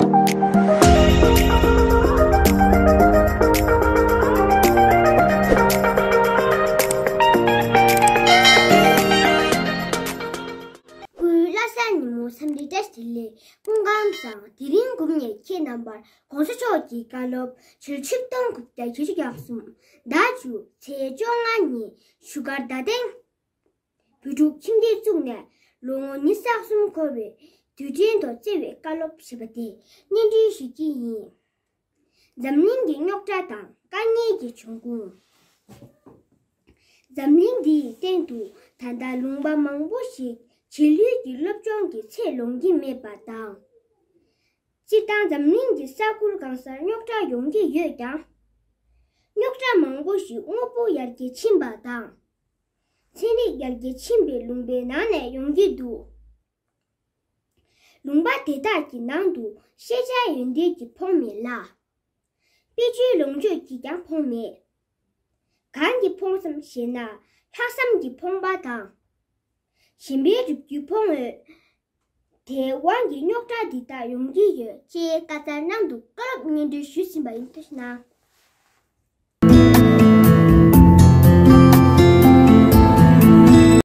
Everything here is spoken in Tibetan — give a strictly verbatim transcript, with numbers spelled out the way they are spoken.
སྐུའི་བླ་གཟའ་ཉིན་མོ་འཚམས་འདྲི་བཀྲ་ཤིས་བདེ་ལེགས། སྐུ་ཁམས་བཟང་། དེ་རིང་འབུམ་ནས་ཁྱེད་རྣམ་པར་གོང་ས་མཆོག་གི་བཀའ་སློབ་ཕྱི་ལོ་ཆིག་སྟོང་དགུ་བརྒྱ་བརྒྱད་ཅུ་གྱ་གསུམ་ཟླ་བཅུ་ཚེས་བཅོ་ལྔ་ཉིན་བཞུགས་སྒར་རྡ་སྟེང་བོད་ཕྲུག་ཁྱིམ་སྡེ་བཙུགས་ནས་ལོ་ངོ་ཉི་ཤུ་རྩ་གསུམ་འཁོར་བའི་དུས་དྲན་ཐོག་བསྩལ་བའི་བཀའ་སློབ་ཞེས་པ་དེ་སྙན་སྒྲོན་ཞུ་རྒྱུ་ཡིན། འཛམ་གླིང་གི་རྙོག་དྲ་དང་དཀའ་ངལ་གྱི་འབྱུང་ཁུངས། འཛམ་གླིང་འདིའི་སྟེང་དུ་ད་ལྟ་ལུང་པ་མང་པོ་ཞིག་རྗེས་ལུས་ཀྱི་སློབ་སྦྱོང་གི་ཚད་ལོངས་ཀྱི་མེད་པ་དང་། སྤྱིར་བཏང་འཛམ་གླིང་གི་ས་ཁུལ་གང་སར་རྙོག་དྲ་ཡོང་གི་ཡོད་ཀྱང་། རྙོག་དྲ་མང་པོ་ཞིག་དངོས་པོ་ཡར་རྒྱས་ཕྱིན་པ་དང་། ཚན་རིག་ཡར་རྒྱས་ཕྱིན་པའི་ལུང་པའི་ནང་ནས་ཡོང་གི་འདུག་ལུང་པ་དེ་དག་གི་ནང་དུ་ཤེས་བྱ་ཡོན་ཏན་གྱིས་ཕོངས་མེད་ལ། དཔེ་བརྗོད་ལོངས་སྤྱོད་ཀྱིས་ཀྱང་ཕོངས་མེད། གང་གིས་ཕོངས་སམ་ཞེ་ན། ལྷག་བསམ་གྱིས་ཕོངས་པ་དང་། ཞེན་པའི་རིགས་ཀྱིས་ཕོངས་འོས། དེའི་དབང་གིས་རྙོག་དྲ་འདི་དག་ཡོང་གི་ཡོད་ཅེས་བཀའ་སྩལ་གནང་འདུག་བཀའ་སློབ་སྙན་སྒྲོན་ཞུས་ཟིན་པ་ཡིན། ཐུགས་རྗེ་གནང་།